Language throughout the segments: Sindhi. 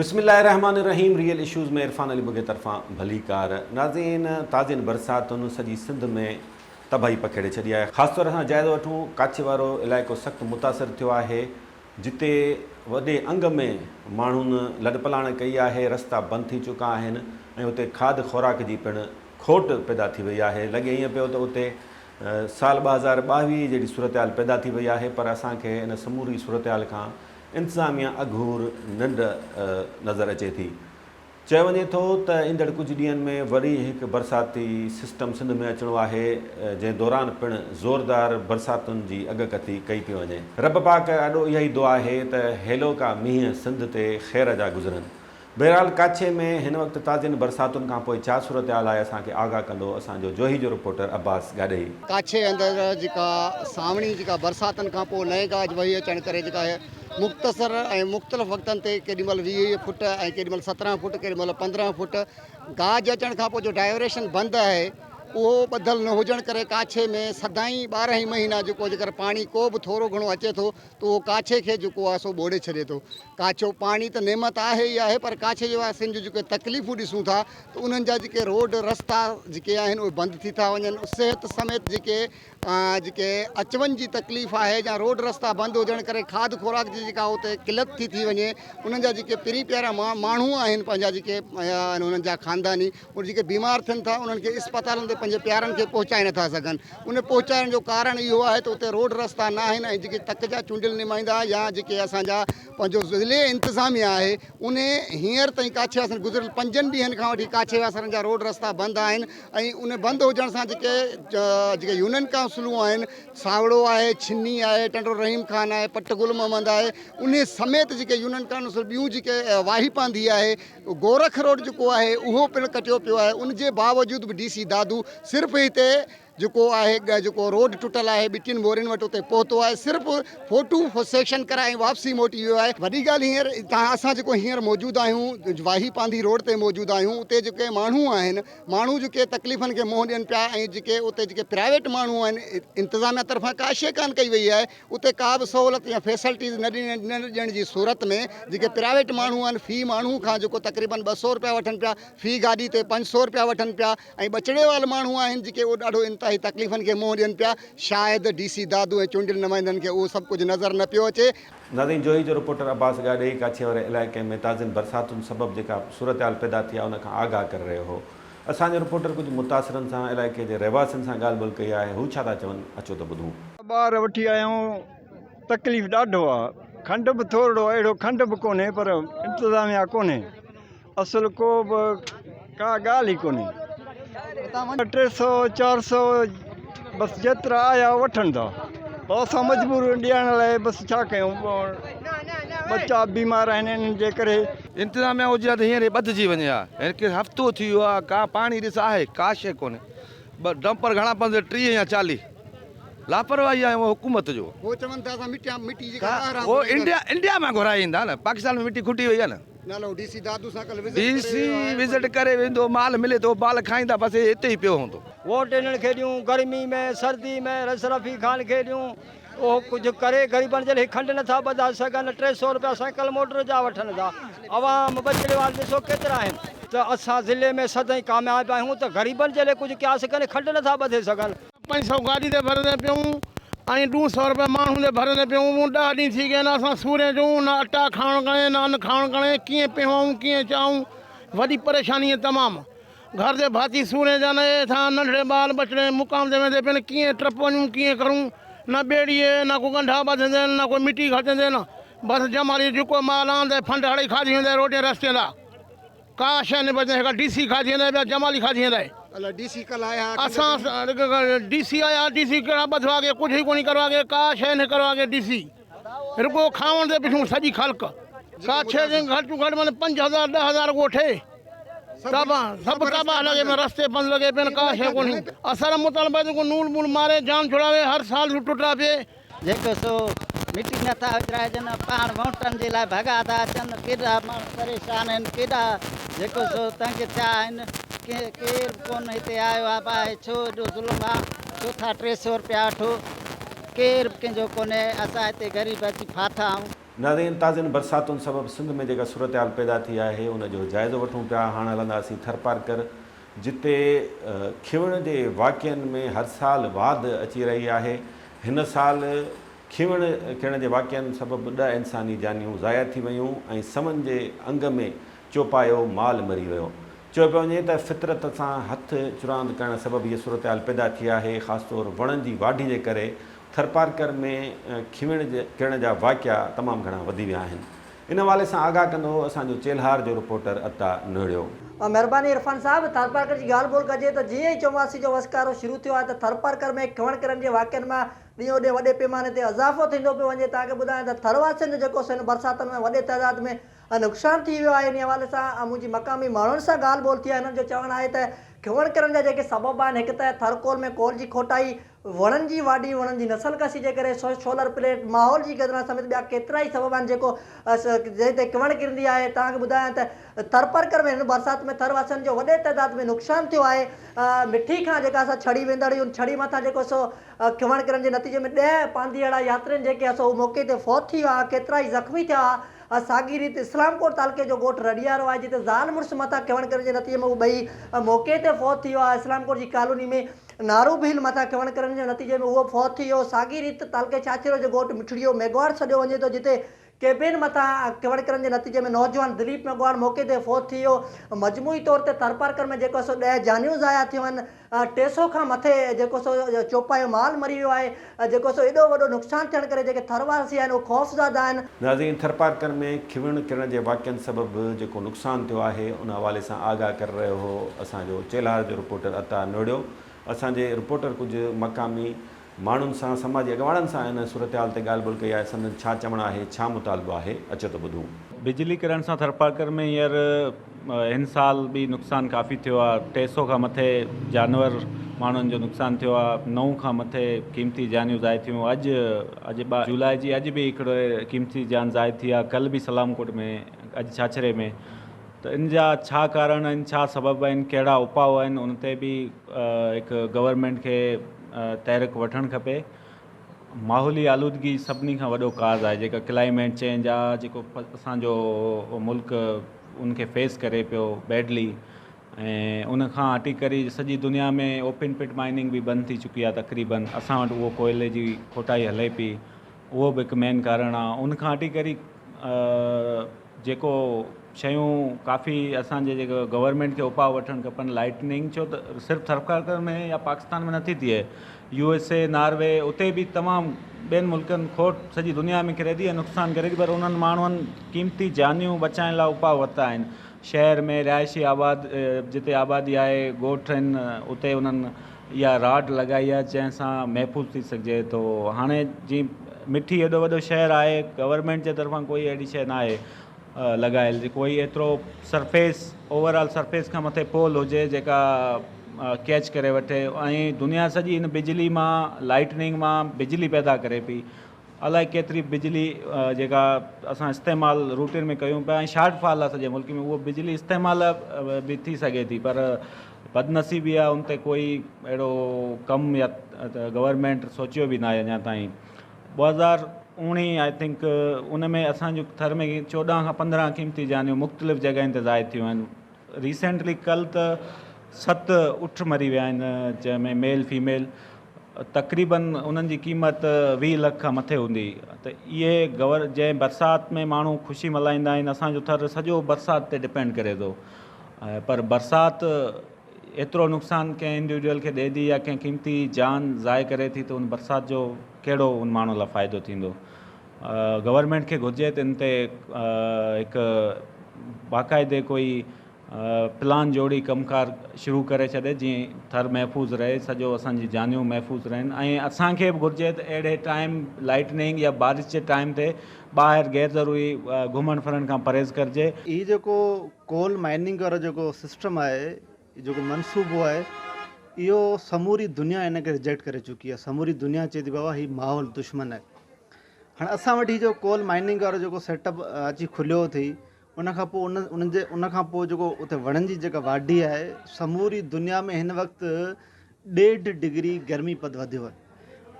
بسم الله الرحمٰن الرحيم ريئل اشوز ۾ عرفان علي ٻگهي طرفان ڀليڪار ناظرين تازين برساتن سڄي سنڌ ۾ تباهي پکيڙي ڇڏي آهي خاص طور اسان جائزو وٺون ڪاڇي وارو علائقو سخت متاثر ٿيو آهي جتي وڏي انگ ۾ ماڻهن لڏپلاڻ ڪئي آهي رستا بند ٿي چڪا آهن ۽ اتي کاڌ خوراڪ جي پڻ کوٽ پيدا ٿي وئي آهي لڳي ائين پيو ته اتي سال 2022 جهڙي صورتحال پيدا ٿي وئي آهي پر اسان کي ان سموري صورتحال کان انتظاميا اگهور ننڊ نظر اچي ٿي. چيو وڃي ٿو ته ايندڙ ڪجهه ڏينهن ۾ وري هڪ برساتي سسٽم سنڌ ۾ اچڻو آهي جنهن دوران پڻ زوردار برساتن جي اڳڪٿي ڪئي پئي وڃي. رب پاڪ آڏو اها ئي دعا آهي ته هيلوڪا مينهن سنڌ تي خير جا گذرن. بهرحال ڪاڇي ۾ هن وقت تازين برساتن کان پوء ڇا صورتحال آهي اسان کي آگاهه ڪندو اسان جو جوهي جو رپورٽر عباس گاڏهي. ڪاڇي اندر جيڪا سانوڻي جيڪا برساتن کان پوء نئين گاج وهي اچڻ ڪري جيڪا مختصر ۽ مختلف وقتن تي ڪيڏي مهل 20 فٽ ۽ ڪيڏي مهل 17 فٽ ڪيڏي مهل 15 فٽ گاج اچڻ کان پوء جو ڊائيوريشن بند آهي اهو ٻڌل نه هجڻ ڪري ڪاڇي ۾ سدائين 12 ئي مهينا جيڪو جيڪر پاڻي ڪو به ٿورو گهڻو اچي ٿو ته اهو ڪاڇي کي جيڪو آهي سو ٻوڙي ڇڏي ٿو. ڪاڇو پاڻي ته نعمت آهي ئي آهي پر ڪاڇي جي واسين جون جيڪي تڪليفون ڏسون ٿا ته انهن جا جيڪي روڊ رستا جيڪي آهن اهي بند ٿي ٿا وڃن صحت سميت جيڪي جيڪي اچ وڃ جي تڪليف آهي يا روڊ رستا بند هجڻ ڪري کاڌ خوراڪ جي جيڪا اتي قلت ٿي ٿي وڃي انهن جا جيڪي پرين پيارا ماڻهو آهن پنهنجا جيڪي آهن انهن جا خانداني اهي جيڪي بيمار ٿين ٿا انهن کي اسپتالن تي پنهنجي پيارن کي پهچائي نٿا سگهن ان پهچائڻ جو ڪارڻ اهو آهي ته اتي روڊ رستا نه آهن ۽ جيڪي تڪ جا چونڊيل نمائندا يا جيڪي اسان جا پنهنجو ضلعي انتظاميا آهي ان هينئر تائين ڪاڇي واسين گذريل پنجن ڏينهن کان وٺي ڪاڇي واسرن جا روڊ رستا بند آهن ۽ ان بند هجڻ سان جيڪي جيڪي يونين ڪائونسلون آهن ساوڙو آهي ڇني آهي ٽنڊو رحيم خان آهي پٽ گل محمد آهي ان سميت جيڪي يونين ڪائونسل ٻيون جيڪي واهي پانڌي آهي گورک روڊ جيڪو آهي اهو پڻ ڪٽيو پيو آهي ان جي باوجود به ڊي سي دادو صرف هتي جيڪو آهي جيڪو روڊ ٽٽل آهي ٻٽين مورين وٽ اتي پهتو آهي صرف فوٽو سيشن ڪرائي واپسي موٽي ويو آهي وڏي ڳالهه هينئر تان اسان جيڪو هينئر موجود آهيون واهي پانڌي روڊ تي موجود آهيون اتي جيڪي ماڻهو آهن ماڻهو جيڪي تڪليفن کي منهن ڏين پيا ۽ جيڪي اتي جيڪي پرائيويٽ ماڻهو آهن انتظاميا طرفان ڪا شيء ڪانه ڪئي وئي آهي اتي ڪا به سهولت يا فيسلٽيز نه ڏيڻ جي صورت ۾ جيڪي پرائيويٽ ماڻهو آهن في ماڻهو کان جيڪو تقريبن 200 روپيا وٺن پيا في گاڏي تي 500 روپيا وٺن پيا ۽ ٻچڙي وال ماڻهو آهن جيڪي اهو ڏاڍو انتهائي تڪليفن کي منهن ڏين پيا شايد ڊي سي دادو ۽ چونڊيل نمائندن کي اهو سڀ ڪجهه نظر نه پيو اچي. ناظرين جوهي جو رپورٽر عباس گاڏهي ڪاڇي واري علائقي ۾ تازين برساتن سبب جيڪا صورتحال پيدا ٿي آهي ان کان آگاهه ڪري رهيو هو. اسان جي رپورٽر ڪجهه متاثرن سان علائقي جي رهواسين سان ڳالهه ٻولهه ڪئي آهي هو ڇا ٿا چون اچو ته ٻڌون. ٻار وٺي آيا آهيون تڪليف ڏاڍو آ کنڊ به ٿورڙو اهڙو کنڊ به ڪونهي پر انتظاميا ڪونهي اصل ڪو به ڪا ڳالهه ئي ڪونهي 300 400 بس جيترا آيا وٺن ٿا پوء اسان مجبور ڏيڻ لاء بس ڇا ڪيون ٻچا بيمار آهن انهن جي ڪري. انتظاميا هجي ها ته هينئر هي ٻڌجي وڃي ها هن کي هفتو ٿي ويو آهي ڪا پاڻي ڏس آهي ڪا شيء ڪونهي ٻه ڊمپر گهڻا پوندي 30 يا 40 لاپرواهي آهي حڪومت جو. هو چون ٿا اسان مٽيا مٽي جيڪا ٻاهران هو انڊيا انڊيا مان گهرائي ايندا نه پاڪستان ۾ مٽي کٽي وئي آهي نه. نه نه هو ڊي سي دادو سان ڪلهه وزٽ ڊي ڪري سي ويو آهي وزٽ ڪري ويندو مال ملي ٿو مال کائيندا بس هي هتي ئي پيو هوندو. ووٽ انهن کي ڏيون گرمي ۾ سردي ۾ رئيس رفيع خان کي ڏيون اهو ڪجهه ڪري غريبن جي لئي کنڊ نٿا ٻڌائي سگهن 300 روپيا سائيڪل موٽر جا وٺن ٿا عوام ٻچڙي وال ڏسو ڪيترا آهن ته اسان ضلعي ۾ سدائين ڪامياب آهيون ته غريبن جي لئي ڪجهه قياس ڪري کنڊ نٿا ٻڌي سگهن. 500 گاڏي تي ڀرندي پيون ۽ ڏون سئو روپيا ماڻهو تي ڀرندي پيون مون 10 ڏينهن ٿي گيا آهن اسان سورين جون نه اٽا کائڻ ڪڻي نه ان کائڻ ڪڻي ڪيئن پيهون ڪيئن چاهون وڏي پريشاني آهي تمام گهر جي ڀاتي سورين جا نه اٿا ننڍڙي ٻال ٻچڙي مقام تي ويندي پين ڪيئن ٽپ وڃون ڪيئن ڪرون نه ٻيڙي نه ڪو ڳنڍا ٻڌندي نه ڪو مٽي گهٽندي نه بس جمالي جيڪو مال آندي ڦنڊ هڙئي کاڌي ويندي روڊين رستين دا ڪا شيء نه بچندي هڪ ڊي سي کاڌي ويندي ٻيا جمالي کاڌي ويندي. الائي ڊي سي ڪلهه آيا ها اسان ڊي سي آيا ڊي سي ڪهڙا ٻڌواڳي ڪجهه ئي ڪونهي ڪرواڳي ڪا شيء نه ڪرواڳي ڊي سي رڳو کاوڻ تي پڇون سڄي خلق ڪا شيء جي گهٽ ۾ گهٽ معنيٰ 5000 10000 ڳوٺ تباهه سڀ تباهه لڳي پيا رستي بند لڳي پيا ڪا شيء ڪونهي اسان مطالبه آهي ته ڪو نول مول ماري جان ڇڙاوي هر سال ٽٽا پئي. جيڪو سو مٽي نٿا اجرائجن پاڻ وونٽن جي لاء ڀڳا ٿا اچن ڪيڏا ماڻهو پريشان آهن ڪيڏا جيڪو سو تنگ ٿيا آهن ڪير به ڪونه هتي آيو آهي ڀاء ڇو ايڏو ظلم آهي ڇو ٿا 300 روپيا وٺو ڪير به ڪنهن جو ڪونهي اسان هتي غريب اچي ڦاٿا آهيون. ناظرين تازين برساتن سبب سنڌ ۾ جيڪا صورتحال پيدا ٿي آهي ان جو جائزو وٺون پيا هاڻ هلنداسين ٿرپارڪر جتي کيوڻ جي واقعن ۾ هر سال واڌ اچي رهي آهي هن سال کيوڻ ڪرڻ جي واقعن سبب ڏهه انساني جانيون ضايع ٿي ويون ۽ سون جي انگ ۾ چوپايو مال مري ويو چيو پيو وڃي ته فطرت سان هٿ چراند ڪرڻ سبب هيء صورتحال پيدا ٿي آهي خاص طور وڻن جي واڍي جي ڪري ٿرپارڪر ۾ کيوڻ ڪرڻ جا واقعا تمام گهڻا وڌي ويا آهن. ان حوالي سان آگاهه ڪندو اسان جو چيلهار جو رپورٽر عطا نوڙيو. مهرباني عرفان صاحب، ٿرپارڪر جي ڳالهه ٻولهه ڪجي ته جيئن ئي چوماسي جو وسڪارو شروع ٿيو آهي ته ٿرپارڪر ۾ کيوڻ ڪرڻ جي واقعن مان ڏينهون ڏينهن وڏي پيماني تي اضافو ٿيندو پيو وڃي توهان کي ٻڌايان ته ٿر واسين جو جيڪو سو هن برساتن ۾ وڏي تعداد ۾ نقصان ٿي ويو آهي انهي حوالي سان منهنجي مقامي ماڻهن سان ڳالهه ٻولهه ٿي آهي هنن جو چوڻ آهي ته کيوڻ ڪرڻ جا جيڪي سبب آهن هڪ ته ٿرڪول ۾ ڪول جي کوٽائي وڻن جي واڍي، وڻن جي نسل ڪشي جي ڪري سولر پليٽ، ماحول جي گدلاڻ سميت ٻيا ڪيترائي سبب آهن جيڪو جنهن تي ڪوڻ ڪرندي آهي. توهان کي ٻڌايان ته ٿرپرڪر ۾ هن برسات ۾ ٿر واسين جو وڏي تعداد ۾ نقصان ٿيو آهي. مٺي کان جيڪا سا ڇڙي ويندڙ هئي ان ڇڙي مٿان جيڪو سو ڪوڻ ڪرڻ جي نتيجي ۾ ڏهه پانڌيئڙا ياترين جيڪي سو موقعي تي فوت ٿي ويا ڪيترائي زخمي ٿيا. ساڳي ريت اسلام ڪوٽ تعلقي جو ڳوٺ رڙيارو آهي جتي زال مڙس مٿان ڪوڻ ڪرڻ جي نتيجي ۾ هو ٻئي موقعي تي فوت ٿي ويا. اسلام ڪوٽ جي ڪالوني ۾ نارو ڀيل مٿان ڪوڻ ڪرڻ جي نتيجي ۾ اهو فوت ٿي ويو. ساڳي ريت تعلقي ڇاڇرو جو ڳوٺ مٺڙيو ميگهواڙ سڏيو وڃي ٿو جتي ڪيبين مٿان ڪوڻ ڪرڻ جي نتيجي ۾ نوجوان دليپ ميگهواڙ موقعي تي فوت ٿي ويو. مجموعي طور تي ٿرپارڪر ۾ جيڪو سو ڏهه جانيون ضايع ٿيون آهن. 300 کان مٿي جيڪو سو چوپايو مال مري ويو آهي. جيڪو سو ايڏو وڏو نقصان ٿيڻ ڪري جيڪي ٿر واسي آهن اهي خوفزده آهن. ناظرين ٿرپارڪر ۾ کيوڻ ڪرڻ جي واقعن سبب جيڪو نقصان ٿيو آهي ان حوالي سان آگاهه ڪري رهيو هو اسان جو چيلهار جو رپورٽر عطا نوڙيو اسان جي رپورٽر ڪجهه مقامي ماڻهن سان سماجي اڳواڻن سان ان صورتحال تي ڳالهه ٻولهه ڪئي آهي سندن ڇا چوڻ آهي ڇا مطالبو آهي اچو ته ٻڌون. بجلي ڪرڻ سان ٿرپارڪر ۾ هينئر هن سال به نقصان ڪافي ٿيو آهي 300 کان مٿي جانور ماڻهن جو نقصان ٿيو آهي نو کان مٿي قيمتي جانيون ضايع ٿيون اڄ اڄ 2 جولاء جي اڄ به هڪڙو قيمتي جان ضايع ٿي آهي ڪل به سلام ڪوٽ ۾ اڄ ڇاڇري ۾ ته ان جا ڇا ڪارڻ آهن ڇا سبب آهن ڪهڙا اپاء آهن ان تي به هڪ گورنمينٽ کي تحرڪ وٺڻ کپي ماحولي آلودگي سڀني کان وڏو ڪاز آهي جيڪا ڪلائميٽ چينج آ جيڪو اسان جو ملڪ ان کي فيس ڪري پيو بيڊلي ۽ ان کان هٽي ڪري سڄي دنيا ۾ اوپن پٽ مائننگ به بند ٿي چڪي آ تقريبن اسان وٽ اهو ڪوئلي جي کوٽائي هلي پي اهو به هڪ مين ڪارڻ آ ان کان هٽي ڪري جيڪو شيون ڪافي اسان جي جيڪو گورنمينٽ کي اپاء وٺڻ کپن لائٽننگ ڇو ته صرف ٿرپارڪر ۾ يا پاڪستان ۾ نٿي ٿئي يو ايس اي ناروي اتي به تمام ٻين ملڪن کوٽ سڄي دنيا ۾ ڪري ٿي ۽ نقصان ڪري ٿي پر انهن ماڻهن قيمتي جانيون بچائڻ لاء اپاء ورتا آهن شهر ۾ رهائشي آباد جتي آبادي آهي ڳوٺ آهن اتي انهن اها راڊ لڳائي آهي جنهن سان محفوظ ٿي سگهجي ٿو هاڻي جي مٺي ايڏو وڏو شهر آهي گورنمينٽ جي طرفان ڪوئي اهڙي شيء ناهي لڳايل جي ڪوئي ايترو سرفيس اوور آل سرفيس کان مٿي پول هجي جيڪا ڪيچ ڪري وٺي ۽ دنيا سڄي ان بجلي مان لائٽننگ مان بجلي پيدا ڪري پئي الائي ڪيتري بجلي جيڪا اسان استعمال روٽين ۾ ڪيون پيا ۽ شارٽ فال آهي سڄي ملڪ ۾ اهو بجلي استعمال به ٿي سگهي ٿي پر بدنصيبي آهي ان تي ڪوئي اهڙو ڪم يا گورنمينٽ سوچيو به ناهي اڃا تائين 2019 I think ان ۾ اسان جو ٿر ۾ 14 کان 15 قيمتي جانيون مختلف جڳهين تي ضايع ٿيون آهن ريسينٽلي ڪل ته ست اٺ مري ويا آهن جنهن ۾ ميل فيميل تقريبن انهن جي قيمت 20 لک کان مٿي هوندي ته اهي گور جنهن برسات ۾ ماڻهو خوشي ملهائيندا آهن اسان جو ٿر سڄو برسات تي ڊپينڊ ڪري ٿو پر برسات ايترو نقصان ڪنهن انڊيوڊيول کي ڏئي ٿي يا ڪنهن قيمتي جان ضايع ڪري ٿي ته ان برسات جو ڪهڙو ان ماڻهو لاء فائدو ٿيندو گورنمينٽ کي گهرجي ته ان تي هڪ باقاعدي ڪوئي پلان جوڙي ڪم ڪار شروع ڪري ڇڏي جيئن ٿر محفوظ رهي سڄو اسان جي جانيون محفوظ رهن ۽ اسان کي به گهرجي ته اهڙي ٽائيم لائٽننگ يا بارش جي ٽائيم تي ٻاهر غير ضروري گهمڻ ڦرڻ کان پرهيز ڪرجي. هي جيڪو ڪول مائننگ وارو جيڪو سسٽم آهي جيڪو منصوبو آهي اهو سموري دنيا ان کي ريجيڪٽ ڪري چڪي آهي سموري دنيا چئي ٿي بابا هي ماحول دشمن آهي هاڻي اسان وٽ هي جو ڪول مائننگ وارو جيڪو سيٽ اپ اچي کليو اٿئي ان کان پوء ان ان جي ان کان پوء جيڪو اتي وڻن جي جيڪا واڍي آهي سموري دنيا ۾ هن وقت ڏيڍ ڊگري گرمي پد وڌيو آهي.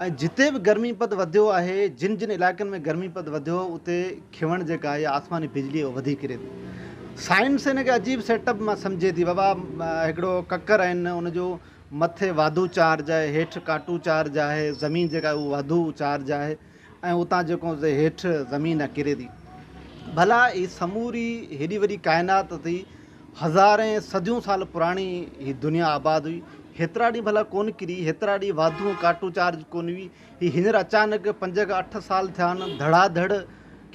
۽ جتي به گرمي پد وڌيو آهي جن جن علائقن ۾ گرمي پد وڌيو اتي کيوڻ جيڪا آهي آسماني بجلي اهو وڌيڪ ڪري ٿي. سائنس ان کي عجيب سيٽ اپ مان سمجهي ٿي بابا هڪڙو ڪڪر آهن ان جو مٿي واڌو چارج آهي هيٺ ڪاٽو چارج آهي زمين جيڪا آهي اهو واڌو چارج آهي ۽ اتان جيڪو هيٺ زمين آهي ڪري ٿي. ڀلا هي سموري هيڏي وڏي ڪائنات اٿئي هزارين صديون سال پراڻي هي دنيا آباد هئي، هيترا ڏينهن ڀلا ڪونه ڪري، هيترا ڏينهن واڌو ۽ ڪاٽو چارج ڪونه هئي، هي هينئر اچانڪ پنج کان اٺ سال ٿيا آهن، ڌڙا ڌڙ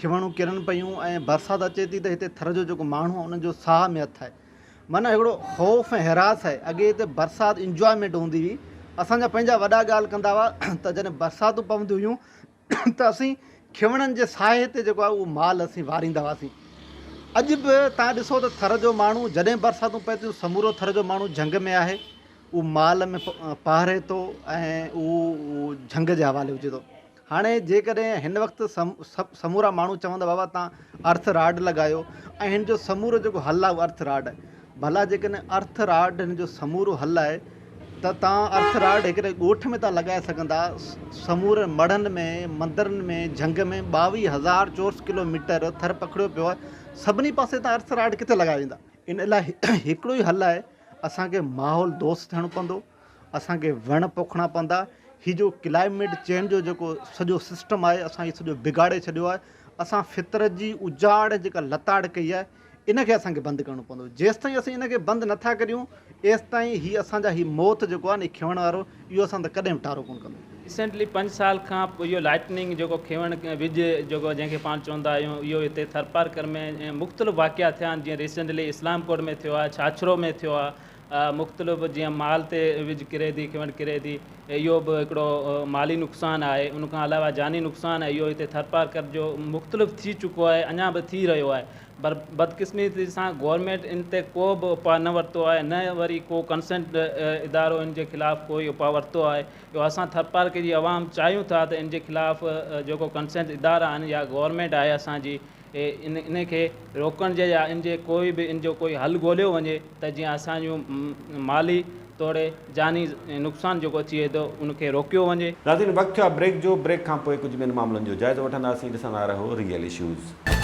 کيوڻون ڪرن پيون ۽ برسات اچي ٿي ته هتي ٿر جو جيڪو ماڻهو آهي ان جو ساهه ۾ هٿ آهي، معنيٰ هڪڙو خوف ۽ هراس آهي، اڳي هتي برسات انجوائمينٽ هوندي هئي، اسان جا پنهنجا وڏا ڳالهه ڪندا هئا ته جڏهن برساتون پونديون هيون ته اسين کيوڻن جي ساهي تي جيڪو آهي اهو مال اسين واريندا هئاسين. اڄ به توهان ڏسو ته ٿر جو ماڻهو جڏهن برساتون پئي ٿيون سمورو ٿر جو ماڻهو جهنگ ۾ آهي اهو مال ۾ پهري ٿو ۽ اهو جهنگ جي حوالي هجي ٿو. هاڻي جيڪڏهن هن وقت سمورا ماڻهو چون ته بابا توهان ارٿ راڊ لڳايو ۽ هن جو سمورو جيڪو حل آهي اهو ارٿ راڊ آهي. ڀلا جيڪڏهن ارٿ راڊ هن جو سمورو حل آهي ته توهان ارٿ راڊ هڪڙي ڳوٺ ۾ ٿا لڳائي سگهندا سمورن مڙهن ۾ مندرن ۾ جهنگ ۾ 22,000 چورس ڪلو ميٽر ٿر پکڙيو پيو آهي سڀني پاسي تان ارٿ راڊ ڪٿي لڳايا ويندا ان لاء هڪڙو ئي حل آهي اسان کي ماحول دوست ٿيڻو پوندو اسان کي وڻ پوکڻا پوندا هي جو ڪلائميٽ چينج جو جيڪو سڄو سسٽم آهي اسان هي سڄو بگاڙي ڇڏيو آهي اسان فطرت جي اجاڙ جيڪا لتاڙ ڪئي آهي ان کي اسان کي بند ڪرڻو پوندو. جيستائين اسين ان کي بند نه ٿا ڪريون، ايستائين هي اسان جا هي موت جيڪو آهي نه هي کيوڻ وارو، اهو اسان تي ڪڏهن به ٽارو ڪونه ڪندو. ريسينٽلي پنج سال کان پوء اهو لائٽننگ جيڪو کيوڻ وڄ جيڪو جنهن کي پاڻ چوندا آهيون اهو هتي ٿرپارڪر ۾ مختلف واقعا ٿيا آهن جيئن ريسينٽلي اسلام ڪوٽ ۾ ٿيو آهي ڇاڇرو ۾ ٿيو آهي مختلف جيئن مال تي وڄ ڪري ٿي کيوڻ ڪري ٿي اهو به هڪڙو مالي نقصان آهي ان کان علاوه جاني نقصان آهي اهو هتي ٿرپارڪر جو مختلف ٿي چڪو آهي اڃا به ٿي رهيو آهي پر بدقسمتي سان گورنمينٽ ان تي ڪو به اپاء نه ورتو آهي نه وري ڪو ڪنسنٽ ادارو ان جي خلاف ڪوئي اپاء ورتو آهي اهو اسان ٿرپارڪر جي عوام چاهيون ٿا ته ان جي خلاف جيڪو ڪنسنٽ ادارا آهن يا گورنمينٽ آهي اسان جي ان ان کي روڪڻ جي يا ان جي ڪوئي به ان جو ڪوئي حل ڳوليو وڃي ته جيئن اسان جون مالي توڙي جاني نقصان جيڪو اچي ٿو ان کي روڪيو وڃي. ناظرين وقت ٿيو آهي بريڪ جو، بريڪ کان پوء ڪجهه ٻين معاملن جو جائزو وٺنداسين، ڏسندا رهو ريئل اشوز.